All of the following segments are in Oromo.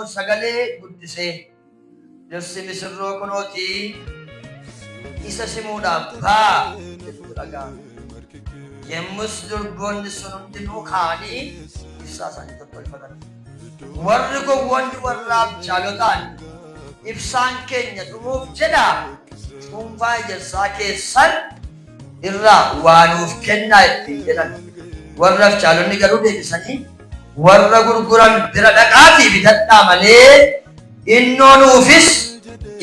Sagalee guddisee, "Dhirsi misirroo kunootii, isa simuudhaaf ba'aa" jedhutu dhaga'ame. Yemmus durboonni sun hundinuu ka'anii ibsaa isaanii tottolfatan. Warri gowwoonni warra abchaalotaan, "Ibsaan keenya dhumuuf jedhaa, cuunfaa ejersaa keessan irraa waa nuuf kennaa" ittiin jedhan. Warri abchaalonni garuu deebisanii, "Warra gurguran bira dhaqaatii bitadhaa malee innoo nuufis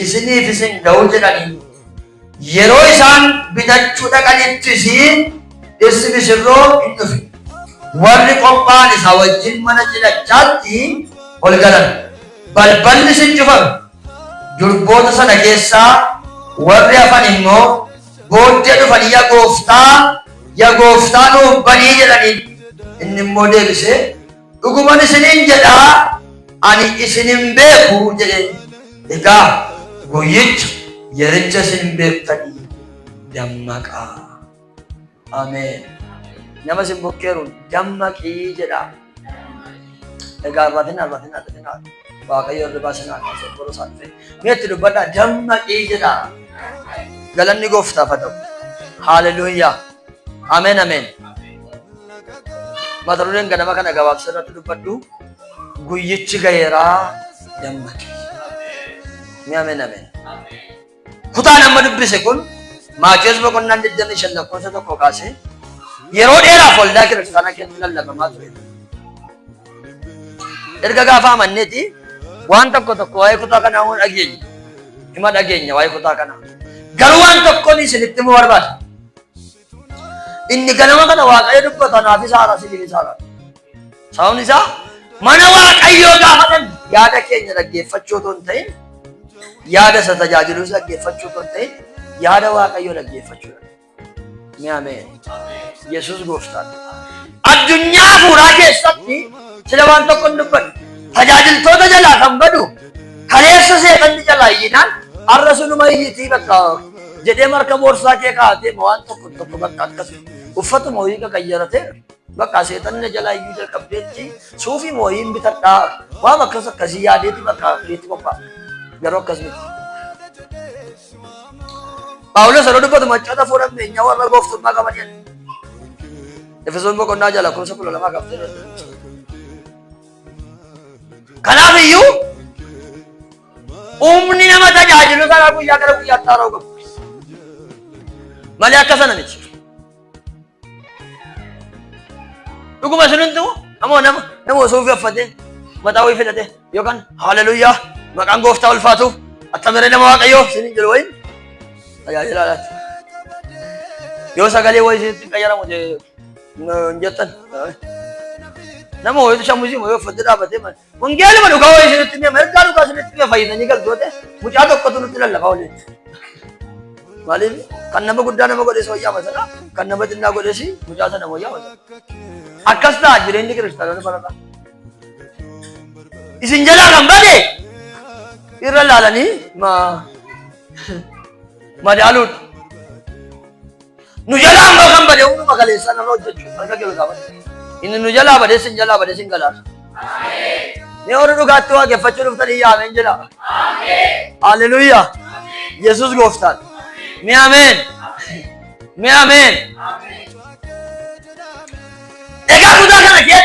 isiniifis hin ga'u" jedhanii. Yeroo isaan bitachuu dhaqanittis dhirsi misirroo hin dhufe. Warri qophaa'an isaa wajjin mana cidhachaatti ol galan. Balballis hin cufame. Durboota sana keessaa warri hafan immoo booddee dhufanii, "Yaa gooftaa, yaa gooftaa, nuuf banii" jedhanii. Inni immoo deebisee, "Dhuguman isiniin jedhaa, ani isin hin beeku" jedheen. Egaa guyyicha yericha isin hin beektanii dammaqaa. Ameen. Nama isin bukkeeruun "Dammaqii" jedha. Egaa irratinaa, irratinaa, irratinaa. Waaqayyo hirribaa sinaa kaasee boroo isaa dhufe. Mee itti dubbadhaa, "Dammaqii" jedha. Galanni gooftaaf haa ta'u. Haaleluyyaa. Ameen, ameen. Mata dureen ganama kana gabaabsa irratti dubbadhu, "Guyyichi gaheeraa, dammaqi." Mee ameen, ameen. Kutaan amma dubbise kun Maatiyus boqonnaan 25 lakkoofsa 1 kaasee yeroo dheeraaf waldaa kiristaanaa keessatti lallabamaa ture. Erga gaafa amanneeti waan tokko tokko waa'ee kutaa kanaa hoo dhageenya. Hima dhageenya waa'ee kutaa kanaa. Garuu waan tokkoon isinitti himuu barbaada. Inni ganama kana Waaqayyo dubbata naafis haara, isiniifis haara. Sababni isaa mana Waaqayyoo gaafatan yaada keenya dhaggeeffachuu otoo hin ta'in, yaada isa tajaajilus dhaggeeffachuu otoo hin ta'in, yaada Waaqayyoo dhaggeeffachuudha. Mee ameen. Yesuus gooftaadha. Addunyaa hafuuraa keessatti sila waan tokko hin dubbanne. Tajaajiltoota jalaa kan badu kaleessa seexanni jalaa iyyinaan har'a sunuma iyyitii bakka jedhee marka boorsaa kee kaa'atee waan tokko tokko bakka akkas uffatuma wayii qaqayyaratee bakka seexanni jalaa iyyuu jalqabdeetti suufii wayiin bitadhaa waan akkas akkasii yaadeeti bakka keetti qophaa'a. Garuu akkas miti. Phaawulos yeroo dubbatu maccoota fuula ammeenyaa warra gooftummaa qaban jedha. Efesoon boqonnaa 6 lakkoofsa 12 kaftee irratti. Kanaaf iyyuu humni nama tajaajilu sana guyyaa gara guyyaatti haara'uu qabu. Malee akka sana miti. Dhuguma isinittu amoo nama nama osoo ofii uffatee mataa wayii filatee yookaan "Haaleluyyaa, maqaan gooftaa ulfaatu, attamiree nama Waaqayyoo" isinin jedhu wayiin tajaajila alaatti. Yoo sagalee wayii isinitti hin qayyaramu hin jettan. Nama wayiitu shamuzii wayii uffatee dhaabatee wangeeluma dhugaa wayii isinitti hima, ergaa dhugaa isinitti hima, fayyitanii galtoote mucaa tokkotu nutti lallabaa waliin. Maaliif kan nama guddaa nama godhes wayyaa sana, kan nama xinnaa godhes mucaa sana wayyaa sana. Akkas ta'a jireenyi kiristaanota barata. Isin jalaa kan bade irra laalanii madaaluudha. Nu jalaa immoo kan bade humnuma kaleessaa narra hojjechuu harka kee ol kaafadhu. Inni nu jalaa badee sin jalaa badee sin galaasa. Mee warri dhugaatti waaqeffachuu dhuftanii yaameen jedha. Haleluuyaa. Yesuus gooftaan. Mee ameen. Mee ameen. Egaa kutaa kana keessatti